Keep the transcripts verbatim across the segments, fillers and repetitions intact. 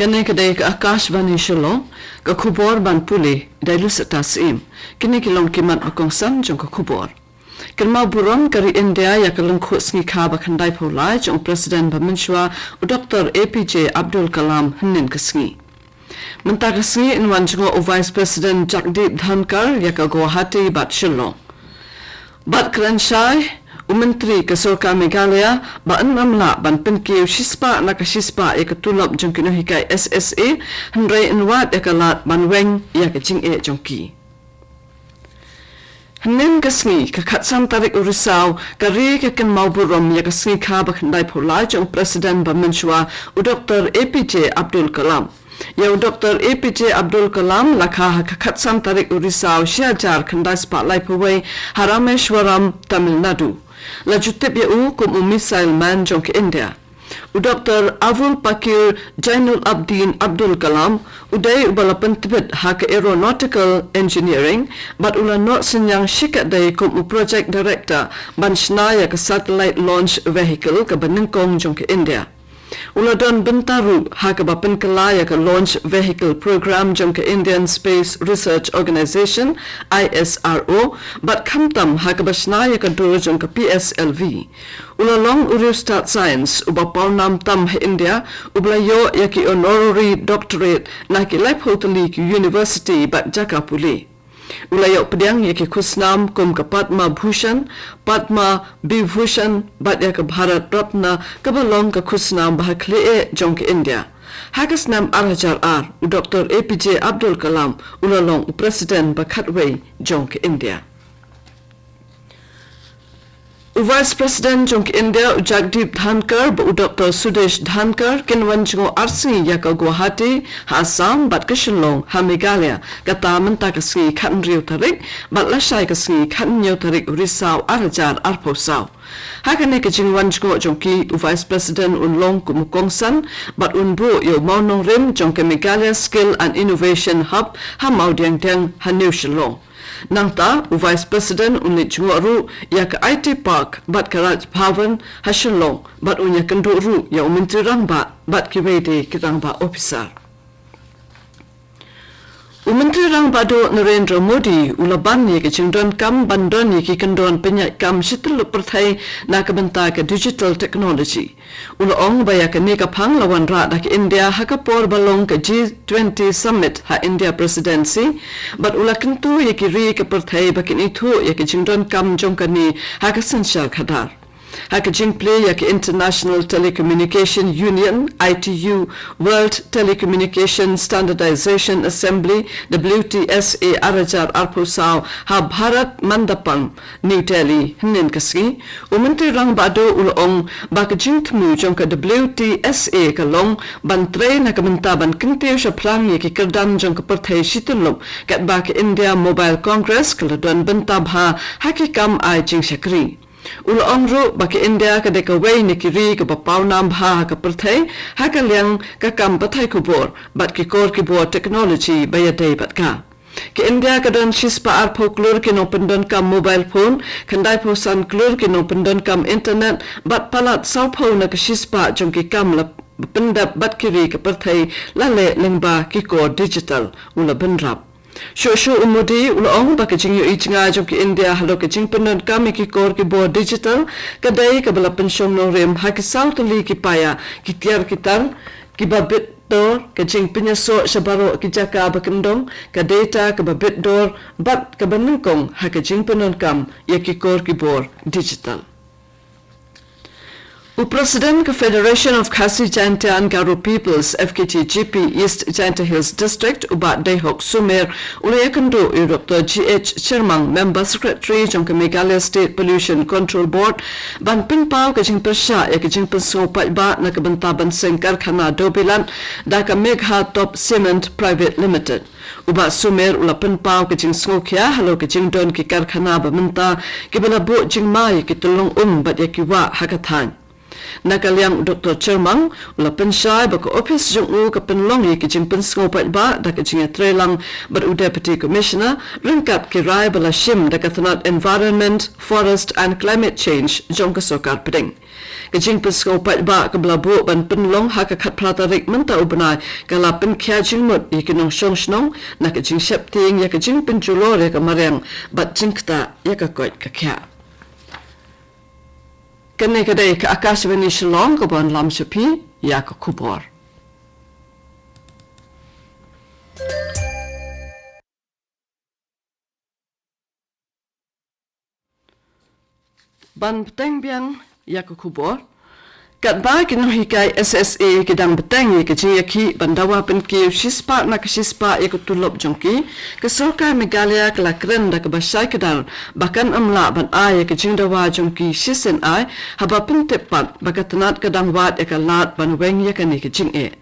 Kane ka dei ka Akashvani Shillong, ka khubor ban pule da i Lucetta Syiem. Kine ki long ki mat ba kongsan jong ka khubor. Kynmaw burom ka ri India ïa ka lyngkhuh sngi kha ba khyndai phew lai jong u President ba mynshuwa u Doktor A P J Abdul Kalam hynnin ka sngi. Mynta ka sngi yn wan jngoh u Vice President Jagdeep Dhankhar ïa ka Guwahati bad Shillong. Bad kren shai u Myntri ka Sorkar Meghalaya ba yn ym lah ban pynkiew shispah na ka shispah ïa ka tulop jong ki nonghikai S S A, hynrei yn wad ïa ka lad ban weng ïa ka jingeh jong ki. Hynnin ka sngi, ka khatsan tarik u Risaw, ka ri ka kynmaw burom ïa ka sngi kha ba khyndai phew lai jong u President ba mynshuwa u Doktor A P J Abdul Kalam. Ïa u Doktor A P J Abdul Kalam la kha ha ka khatsan tarik u Risaw shi hajar khyndai spah lai phew wei ha Rameshwaram, Tamil Nadu. La ju tip ïa u kum u Missile Man jong ka India. U Doktor Abul Pakir Jainul Abdin Abdul Kalam u dei uba la pyntbit ha ka Aeronautical Engineering bad u la noh synñiang shikatdei kum u Project Director ban shna ïa ka Satellite Launch Vehicle kaba nyngkong jong ka India. U la don bynta ruh ha kaba pynkylla ïa ka Launch Vehicle Program jong ka Indian Space Research Organization, I S R O, bad khamtam ha kaba shna ïa ka dur jong ka P S L V. U la long u riewstad science uba pawnam tam ha India, uba la ïoh ïa ki honorary doctorate na ki laiphew tylli ki university bad jaka pule. U la ïoh pdiang ïa ki khusnam kum ka Padma Bhushan, Padma Vibhushan bad ïa ka Bharat Ratna, kaba long ka khusnam ba ha khlieh jong ka India. Ha ka snem ar hajar ar, u Doktor A P J Abdul Kalam u la long u President ba khatwei jong ka India. U Vice President jong ka India, u Jagdeep Dhankhar bad u Doktor Sudesh Dhankhar kin wan jngoh arsngi ïa ka Guwahati ha Assam bad ka Shillong ha Meghalaya, kata mynta ka sngi khathynriew tarik bad lashai ka sngi khathynñiew tarik u Risaw ar hajar arphew saw. Ha kane ka jingwan jngoh jong ki, u Vice President un long kum u kongsan bad un buh ïa u mawnongrim jong ka Meghalaya Skill and Innovation Hub ha Mawdiangdiang ha New Shillong. Nangta, u Vice President un leit jngoh ruh ïa ka I T Park bad ka Raj Bhavan ha Shillong bad un ïakynduh ruh ïa u Myntri Rangbah bad kiwei de ki rangbah ophisar. U Myntri Rangbah Duh Narendra Modi u la ban ïa ka jingdonkam ban don ïa ki kyndon pynïaid kam shi tyllup pyrthei na ka bynta ka digital technology. U la ong ba ïa kane ka phang la wanrah da ka India ha ka por ba long ka G twenty Summit ha India Presidency, bad u la kyntu ïa ki ri ka pyrthei ba kin ithuh ïa ka jingdonkam jong kane ha ka synshar khadar. Ha ka jingplie ïa ka International Telecommunication Union, I T U, World Telecommunication Standardization Assembly, W T S A, ar hajar arphew saw ha Bharat Mandapam, New Delhi, hynnin ka sngi, u Myntri Rangbah Duh u la ong ba ka jingthmu jong ka W T S A ka long ban trei na ka bynta ban kyntiew shaphrang ïa ki kyrdan jong ka pyrthei shi tyllup, katba ka India Mobile Congress ka la don bynta bha ha ki kam ai jingshakri. U la ong ruh ba ka India ka dei kawei na ki ri kaba pawnam bha ha ka pyrthei ha ka liang ka kam pathai khubor bad ki kor ki bor technology ba ïadei bad ka. Ka India ka don shispah arphew klur ki nongpyndonkam mobile phone, khyndai phew san klur ki nongpyndonkam internet, bad palat sawphew na ka shispah jong ki kam la pyndep bad ki ri ka pyrthei la leh lyngba ki kor digital, u la bynrap. Shuh shuh u Modi u la ong ba ka jingïohi jngai jong ka India halor ka jingpyndonkam ïa ki kor ki bor digital ka dei kaba la pynshong nongrim ha ki saw tylli ki paia, ki tiar ki tar, kiba bit dor, ka jingpynïasoh sha baroh ki jaka ba kyndong, ka data kaba bit dor bad kaba nyngkong ha ka jingpyndonkam ïa ki kor ki bor digital. U President ka Federation of Khasi Jaintia and Garo Peoples, F K G G P, East Jaintia Hills District, u Bah Daihok Sumer, u la ïakynduh ïa u Doktor G H Chyrmang, Member Secretary jong ka Meghalaya State Pollution Control Board, ban pynpaw ka jingpyrshah ïa ka jingpynsngew paidbah na ka bynta ban seng karkhana dewbilat da ka Megha Top Cement Private Limited. U Bah Sumer u la pynpaw ka jingsngewkhia halor ka jingdon ki karkhana ba mynta kiba la buh jingma ïa ki tyllong um bad ïa ki wah ha ka thaiñ. Na ka liang u Doktor Chyrmang u la pynshai ba ka ophis jong u ka pynlong ïa ka jingpynsngew paidbah da ka jingïatreilang bad u Deputy Commissioner ryngkat ki rai ba la shim da ka tnat Environment, Forest and Climate Change jong ka Sorkar Pdeng. Ka jingpynsngew paidbah kaba la buh ban pynlong ha ka khatphra tarik mynta u bnai ka la pynkhia jingmut ïa ki nongshong shnong na ka jingsheptieng ïa ka jingpynjulor ïa ka mariang bad jingktah ïa ka koit ka khiah. Kane ka dei ka Akashvani Shillong kaba wanlam sha phi ïa ka khubor. Ban bteng biang ïa ka khubor. Katba ki nonghikai S S A ki dang bteng ïa ka jingïakhih ban dawa pynkiew shispah na ka shispah ïa ka tulop jong ki, ka Sorkar Meghalaya ka la kren da kaba shai kdar ba kan ym lah ban ai ïa ka jingdawa jong ki shisien ai, haba pyntip pat ba ka tnat ka dang wad ïa ka lad ban weng ïa kane ka jingeh.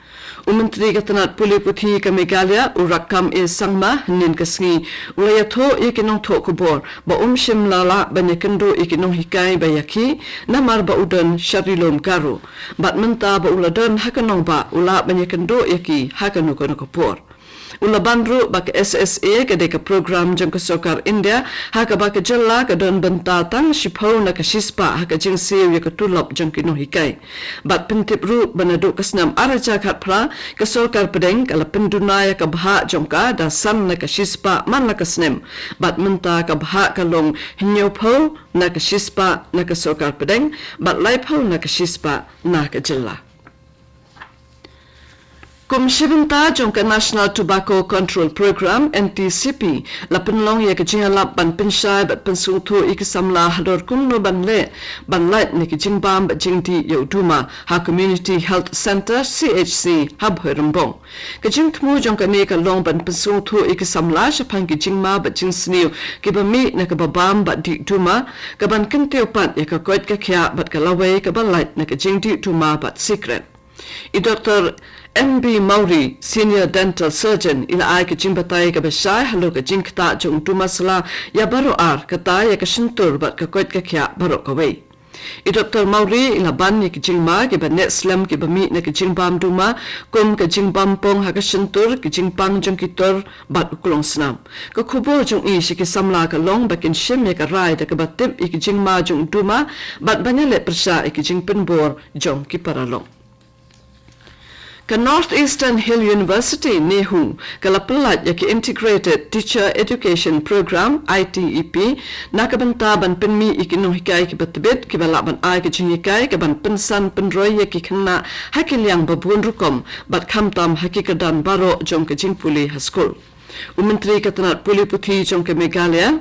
U Myntri ka tnat pule puthi ka Meghalaya, u Rakkam A Sangma, hynnin ka sngi u la ïathuh ïa ki nongthoh khubor ba um shym la lah ban ïakynduh ïa ki nonghikai ba ïakhih namar ba u don sha Ri Lum Garo. Bad mynta ba u la don ha ka nongbah u lah ban ïakynduh ïa ki ha kano kano ka por. U la ban ruh ba ka S S A ka dei ka program jong ka Sorkar India, ha kaba ka jylla ka don bynta tang shiphew na ka shispah ha ka jingsiew ïa ka tulop jong ki nonghikai. Bad pyntip ruh ba naduh ka snem ar hajar khatphra, ka Sorkar Pdeng ka la pynduna ïa ka bhah jong ka da san na ka shispah man la ka snem. Bad mynta ka bhah ka long hynñiewphew na ka shispah na ka Sorkar Pdeng bad laiphew na ka shispah na ka jylla. Kum shi bynta jong ka National Tobacco Control Program, N T C P, la pynlong ïa ka jingïalap ban pynshai bad pynsngewthuh ïa ki samla halor kumno ban leh ban lait na ki jingbam bad jingdih ïa u duma ha Community Health Centre, C H C, ha Bhoirymbong. Ka jingthmu jong kane ka long ban pynsngewthuh ïa ki samla shaphang ki jingma bad jingsniew kiba mih na kaba bam bad dih duma, kaban kyntiew pat ïa ka koit ka khiah bad ka lawei kaba lait na ka jingdih duma bad sikret. I Doktor M B Mawrie, Senior Dental Surgeon, i la ai ka jingbatai kaba shai halor ka jingktah jong u duma sla ïa baroh ar, kata ïa ka shyntur bad ka koit ka khiah baroh kawei. I Doktor Mawrie i la ban ïa ki jingma kiba neh slem kiba mih na ka jingbam duma, kum ka jingbam pong ha ka shyntur, ka jingpang jong ki tor bad u klongsnam. Ka khubor jong i sha ki samla ka long ba kin shim ïa ka rai da kaba tip ïa ki jingma jong u duma bad ban ïaleh pyrshah ïa ki jingpynbor jong ki paralok. Ka North Eastern Hill University, NEHU, ka la pyllait ïa ka Integrated Teacher Education Program, I T E P, na ka bynta ban pynmih ïa ki nonghikai kiba tbit kiba lah ban ai ka jinghikai kaban pynsan pynroi ïa ki khynnah ha ki liang ba bun rukom bad khamtam ha ki kyrdan baroh jong ka jingpule ha skul. U Myntri ka tnat pule puthi jong ka Meghalaya,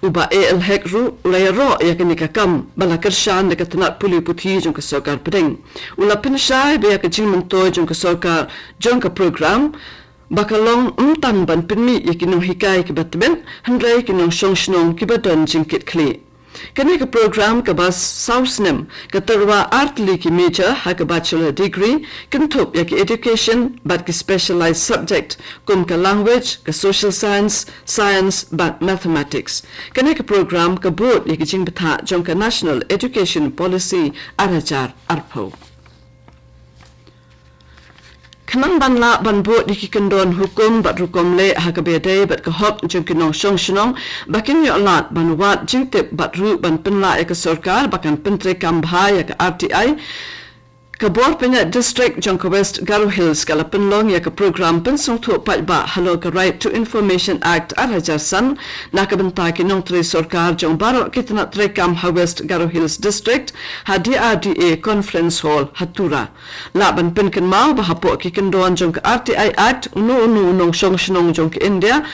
u Bah A L Hek ruh u la ïaroh ïa kane ka kam ba la kyrshan da ka tnat pule puthi jong ka Sorkar Pdeng. U la pynshai ba ïa ka jingmyntoi jong ka sorkar jong ka program ba ka long ym tang ban pynmih ïa ki nonghikai kiba tbit, hynrei ki nongshong shnong kiba don jingkitkhlieh. Kane ka program kaba saw snem ka tyrwa ar tylli ki major ha ka bachelor degree, kynthup ïa ki education bad ki specialized subject kum ka language, ka social science, science bad mathematics. Kane ka program ka bud ïa ki jingbthah jong ka National Education Policy ar hajar arphew. Khnang ban lah ban bud ïa ki kyndon hukum bad rukom leh ha kaba ïadei bad ka hok jong ki nongshong shnong ba kin ïoh lad ban wad jingtip bad ruh ban pynlah ïa ka sorkar ba kan pyntreikam bha ïa ka R T I, ka Bor Pynïaid District jong ka West Garo Hills ka la pynlong ïa ka program pynsngewthuh paidbah halor ka Right to Information Act ar hajar san na ka bynta ki nongtrei sorkar jong baroh ki tnat treikam ha West Garo Hills District ha D R D A Conference Hall ha Tura. Lah ban pynkynmaw ba hapoh ki kyndon jong ka R T I Act, uno uno u nongshong shnong jong ka India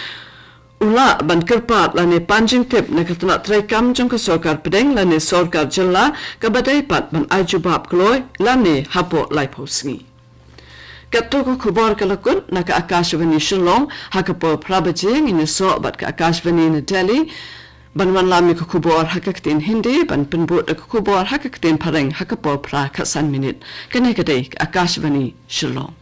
u lah ban kyrpad lane pan jingtip na ka tnat treikam jong ka sorkar pdeng lane sorkar jylla kaba dei pat ban ai jubab kloi lane hapoh laiphew sngi. Katto ka khubor ka la kut na ka Akashvani Shillong, ha ka por phra baje ngin ïasoh bad ka Akashvani na Delhi ban wanlam ïa ka khubor ha ka ktien Hindi, ban pynbud da ka khubor ha ka ktien Phareng ha ka por phra khatsan minit. Kane ka dei ka Akashvani Shillong.